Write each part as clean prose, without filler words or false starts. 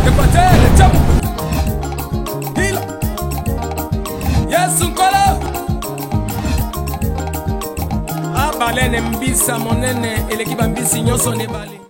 Equateur Tchamu Hila Yesu Nkolo Abalene mbisa monene eleki bambisi nyonso na ebale.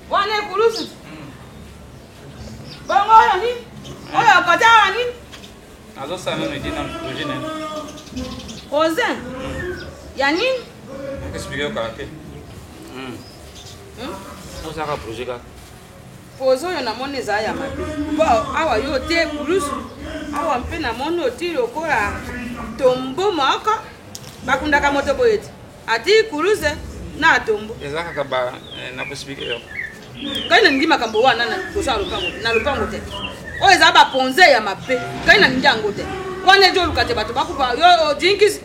Wana ekulusu bongo oyo nini oyo okota awa nini Nazosala nano ete nano projet na projet ya nini explike yo kala te ozalaka projet kaka projet oyo namoni ezala ya mabe po awa yo otie ekulusu awa mpe namoni oti lokola tombo moko bakundaka moto boye te ati kuruze na tombo eza kaka ba eh, nakoexplike yo ngai nalingi makambo wana na liboso ya lopango na lopango te oyo eza baponze ya mabe ngai nalingi yango te wana ejo oluka te bato bakufa yo odinkisi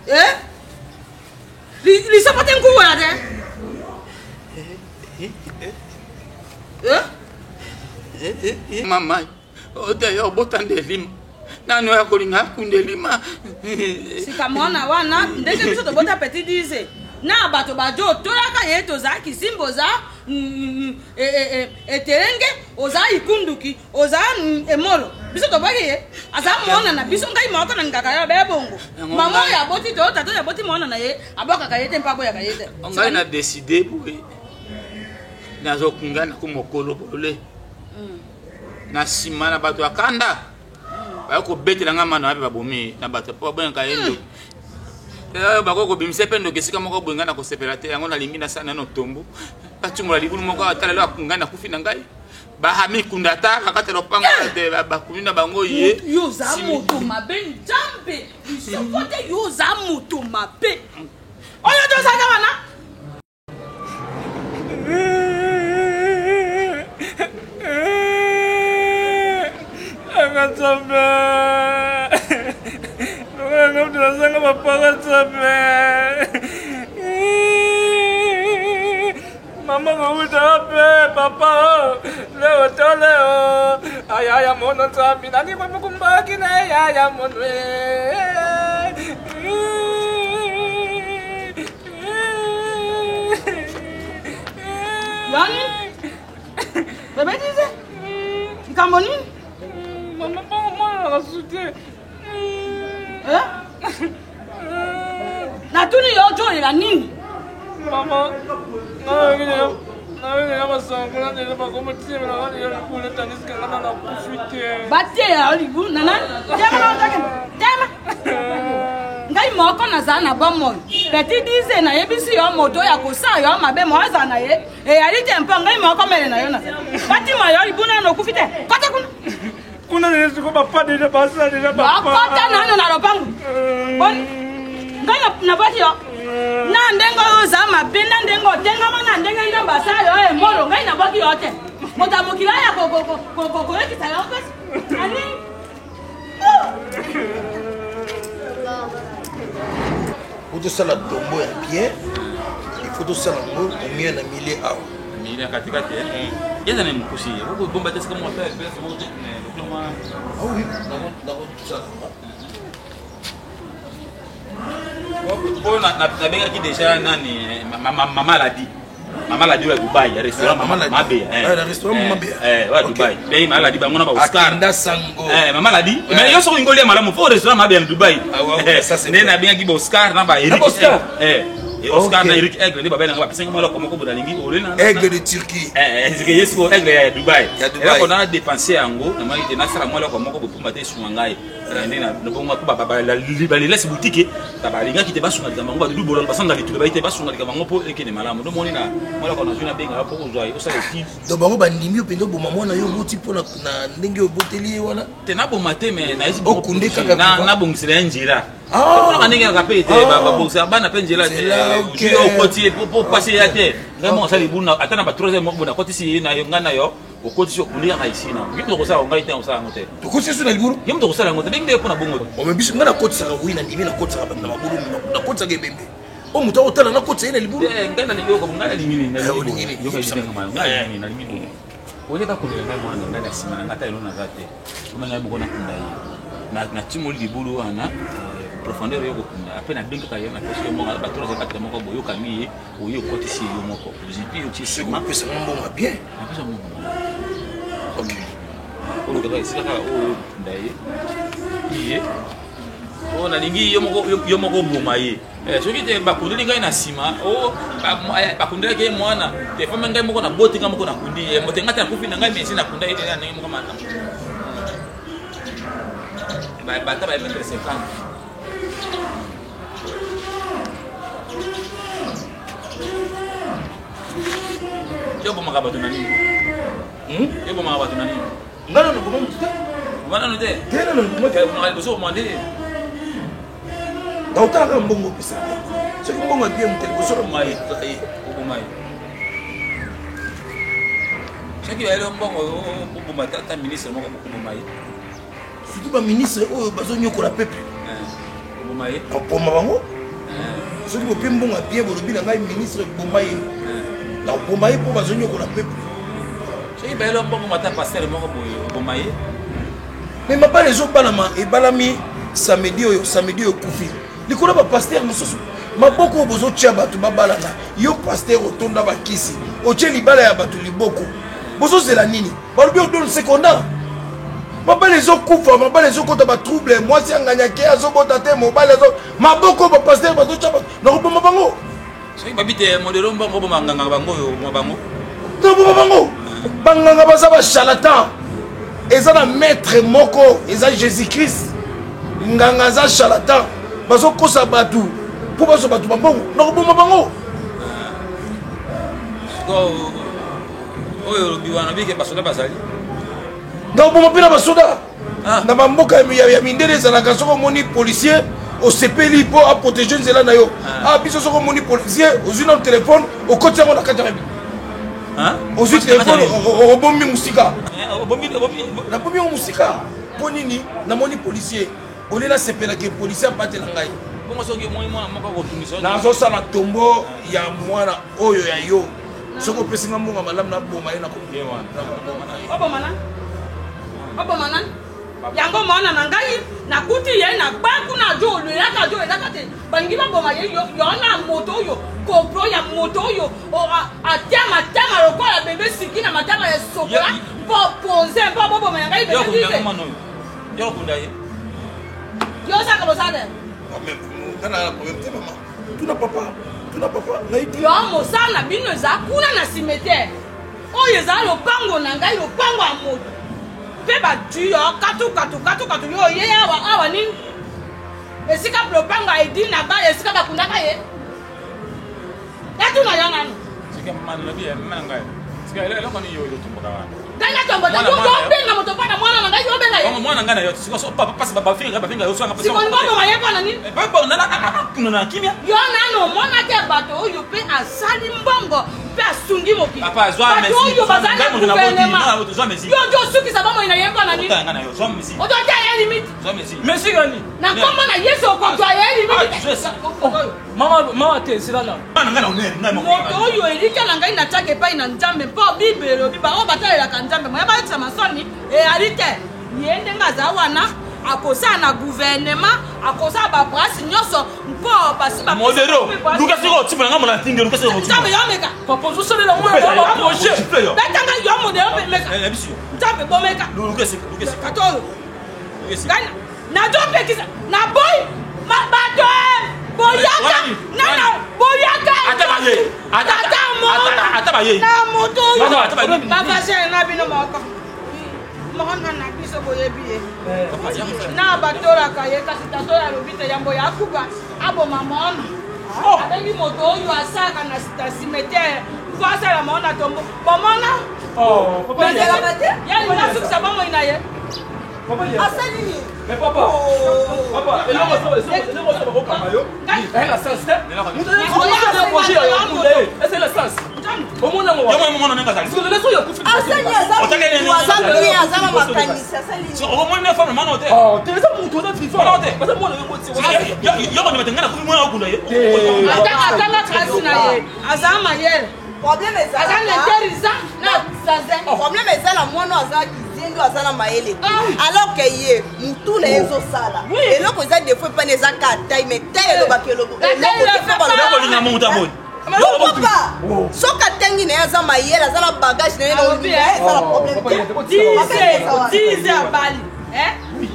eh? lisopo te nkuwela te eh? eh? mama oteya obota nde elima nani oyo akolinga akunda elima sika mwana wana ndenge biso tobota petit dise na bato bajo otolaka ye toza kisimba oza mm, mm, e, e, e, etelenge oza ikunduki oza mm, emolo biso tobwaki ye aza mwana na biso ngai moko nalingaka ye abe bongo mama oyo aboti to tata oyo aboti mwana na ye abwakaka ye te mpe aboyaka ye te ngai na deside boye nazokunga nakomokolo bolole mm. na nsima na bato ya kanda baye kobetela ngai mano wapi babomi na bato mpo babengaka ye ndoki eh, bakoki kobimisa mpe ndoki esika moko boye ngai na kosepela te yango nalingi nasala nano tombo. Batimola libulu moko awa, tala lelo ngai nakufi na ngai. Bahamikunda ata kakata lopango te, bakundi na bango ye. Yo oza moto mabe, Nzambe lisoko te, yo oza moto mabe. Oyo tozalaka wana. Anga Nzambe, lokola nga moto nazanga bapara Nzambe. Mama kowuta mpe papa leo to leo ayaya mono Nzambe nani kwamukumbaki na yaya mono. Yani? Bebe dize? Likambo nini? Mama mpango mwana nasusu te. Eh? Natuni yo ozolela nini? Mama, nayoki basangola ndele bakomotiemela nga deja libulu tandis ke nga na nakufi te. Batiela yo libulu na nani? Tema na otakende. Tema. Ngai moko nazala na bomoi. Petit dize nayebisi yo moto oyo akosala yo mabe mo azala na ye. Eyali te mpo ngai moko mele na yo nazali. Batima yo libulu nano okufi te. Kota kuna. Kuna deja siko bapa deja basala deja bapa. Bakota nano na lopango. Boni ngai nabwaki yo na ndenge oyo oza mabe na ndenge otengama na ndenge nzambe asala yo emolo ngai nabwaki yo te moto ya mokili aya koyokisa yo mpasi ani. Po tosala tombo ya bien, il faut tosala yango au mieux na milieu awa. Milieu ya katikati eza na mokusi okobomba te sika moko ata place moko te lokola mwa. Ah oui, nakosala. Mpo nabengaki deja nani, mama Ladi, mama Ladi oyo ya Dubai ya restaurant Mabeya. Restaurant Mabeya. Oyo ya Dubai be mama Ladi bango na ba Oscar. Akenda sango. Mama Ladi, mais yo soki olingi olia malamu fo restaurant Mabeya na Dubai. Nde nabengaki ba Oscar na ba Eric. Oscar. Oscar na Eric Aigle nde babelanga bapesanga maloko moko boye nalingi ole na Aigle de Turquie. Ye siko Aigle ya Dubai. Ya Dubai. Eloko na dépense yango namoni te nasala mwa eloko moko bopumba te esunga ngai nde nabongo mpo balelasi butike balingaki te basunga likambo yango badudu bololo basanga litulo bayi te basunga likambo yango mpo ekende malamu ndomoni na mwa eloko nazwi nabengaka mpo ozwa osala etide. Donc bango bandimi yo mpenza oboma mwana yo oboti mpo na ndenge oboteli ye wana? Te, naboma te, mais nayesi Okunde kaka vivant. Nabongisela ye nzela. Omonaka ndenge kaka mpe te babongisela bana mpe nzela. Nzela, ok. Ozwi okoti ye po pasi ya te ngai moko asala libulu ata na ba 3 heures moko boye nakotisi ye na yo ngai na yo okotisi okundi kaka esi na ye moto okosala ngai te osala yango te. Tokotisi yesu na libulu. Ye moto okosala yango te ndenge nde mpo na bongo. Ome biso ngai nakotisaka wi na ndimi nakotisaka bato na mabulu, nakotisaka ebembe oyo moto akotala nakotisa ye na libulu. Te, ngai nalingi yoka ngai nalingi nini? Eh, olingi nini? Yoka libenga mayo ngai nalingi nini? Nalingi boye oyeka kolela ngai mwana ngai na nsima na ngai ata elo naza te oma ngai moko nakunda ye natimoli libulu wana profondeur oyo kokunda ape nabengi kaka ye napesi yo moko bato oza kati moko boye okangi ye oye okotisi ye yo moko ozipi otie Soki nsima. opesaka mbongo ya bien. Napesa mbongo. Ok. Oluka kaka esika kaka oyo okunda ye ye oyo nalingi yo moko yo moko oboma ye. Soki te bakundeli ngai na nsima o bakundelaki ye mwana te fama ngai moko naboti ngai moko nakundi ye mote ngai te nakufi na ngai mesi nakunda ye te na ndenge moko mana bata ba mètre 50. Yo obomaka bato na nini? Yo obomaka bato na nini? Ngai nano boma motu te. Oboma nano te? Te, nano boma te. Obomaka liboso oboma nde. Naotalaka mbongo opesaka, soki mbongo ya bien moto liboso na Oboma ye. ye. Oboma ye soki bayeli yo mbongo oboma ata ministre moko okoboma ye. Surtout baministre oyo bazonyokola peuple. Oboma ye. Nakoboma bango soki bopie mbongo ya bien, bolobi na ngai ministre boma ye, nakoboma ye mpo bazonyokola peuple. Soki bayeli yo mbongo ata pasteur moko boye oboma ye. Mais mabala ezobalama ebalami samedi oyo, samedi oyo ekufi likolo ya bapasteur mosusu. Maboko oyo bozotia bato babalana, yo pasteur otonda bakisi otie libala ya bato liboko, bozozela nini? Balobi odone seconda mabala ezokufa, mabala ezokota batrouble, mwasi anganyake azobota te, mobali azo maboko oyo bapasteur bazotia bato, nakoboma bango. Soki babi te modelo mbongo oboma nganga bango oyo oboma bango. Nakoboma bango. Banganga baza bacharlatan. Eza na maître moko, eza Jésus Christ. Nganga aza charlatan, bazokosa bato mpo bazwa bato bambongo, nakoboma bango. Sikoyo oyo olobi wana bike basoda bazali. Nakoboma mpe na basoda. Ah. Na bamboka ya mindele ezalaka soki omoni policier osepeli mpo aprotege nzela na yo. Ah. ah, biso soki omoni policier ozwi nano telefone okoti yango na kati ya ozwi telefone obomi mosika. Eh, Nabomi yango mosika mpo nini? Namoni policier olie nasepelaka policier abatela ngai. Nazosala tombo ya mwana oyo ya yo, soki opesi nga mbongo malamu naboma ye, nakoboma na ye. Oboma nani? Yango mwana na ngai nakuti ye na baku na jo olelaka jo elaka te, balingi baboma ye. Yo na moto oyo komplo ya moto oyo atia matama lokola bebe siki na matama ya sokola mpo poze mpo boboma ya ngai bebe dise. Yo osaka mosala te. Tuna papa, tuna papa ngai. Yo mosala na bino eza kuna na cimetière oyo eza lopango na ngai, lopango ya moto mpe batu yo katukatu katukatu. Yo oye awa awa nini? Esika lopango ya edi na bala, esika bakundaka ye, natuna yo nanu. Ngai natombote, yo obenga moto mpana mwana na ngai, yo obenga ye. Mwana ngai na yo bafinga yo. Sikolingo oboma ye mpona nini? Kuna na kimia. Yo nano omona te bato oyo mpe asali mbongo mpe asungi mokili, bato oyo baza na gouvernement, yo nde osukisa bomoi na ye mpona nini? Ototia ye limite. Mesikani. Na nkombo na Yesu okozwa ye limite. Mama, mama te, esila na moto oyo. Elikya na ngai natiaka epai na Nzambe, mpo Bible elobi baoyo batalelaka Nzambe moya bayokisa masoni eyali te. Ye ndenge aza wana akosala na gouvernement, akosala babrase nyonso mpo basi. Modero luka soki otimba na ngai mona tindi luka soki. Nzambe, yo meka. Papa, ozosalela mwana baprojet. Betanga yo modero, meka. Nzambe, bomeka. Kato oyo nazopekisa na boy bato boyaka nana boyaka tata mona na moto oyo bavagin na bino moko mona na biso boyebi ye na batolaka ye, kasi tata oyo alobi te yambo ya akuba aboma mona, abengi moto oyo asalaka na cimetière mpo asala mona tombo bomona yalinga asukisa bomoi na ye. Asali nini? Mais papa, papa, eloko eloko bakokanga yo na sens te. Moto projet ya okunda ye eza na sens omona yango. Yango oyo akufi. Asali aza bien, aza na makanisi, asali. Okomoni femme mwana te. Te, eza moto aza vivant, aza mwana yo koti. Yoko ndima te, ngai nakufi, mwana okunda ye. Atanga kasi na ye aza mayele. Problème aza na intelligent na zaze. Problème eza na mwana aza kizengi, aza na mayele te, alors que ye mutu na ye ezosala eloko. Eza défaut epani eza ka taille, mais taille elobaka eloko. Olinga moto aboni. Pourquoi pas? Soki atangi na ye, aza mayele, aza na bagage na ye na olinga ye, eza na problème te. 10 abali,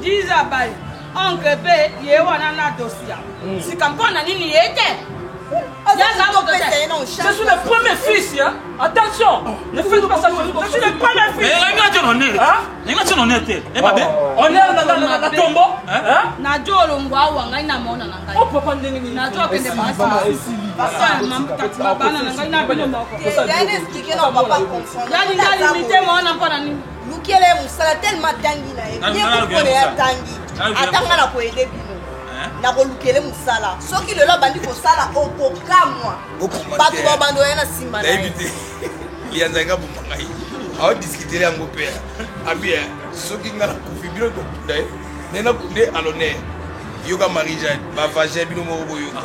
10 abali, oncle mpe ye wana na dossier sika mpo na nini ye te? Je suis le premier fils, hein? Attention, ne faites pas ça. Je suis le premier fils. Nga tia honneur, nga tia honneur te, emabe. Honneur na na tombo, hein? Najo olongwa awa, ngai namona na ngai. Oh papa, ndenge nini? Najo akende basi bana na ngai na bino moko. Yalinga limite mwana mpo na nini? Lukela ye mosala, tellement atangi na ye bien, mpona ye atangi, atanga na koyede bino nakolukele mosala. Soki lelo abandi kosala, okokamwa bato babandi oya na nsima na ye. Lianzanga boma ngai aodiskutele yango mpe abi soki ngai nakufi, bino tokunda ye nde nakunde à l'honneur. Yoka Marie Jeanne, bavagin bino moko boyoka.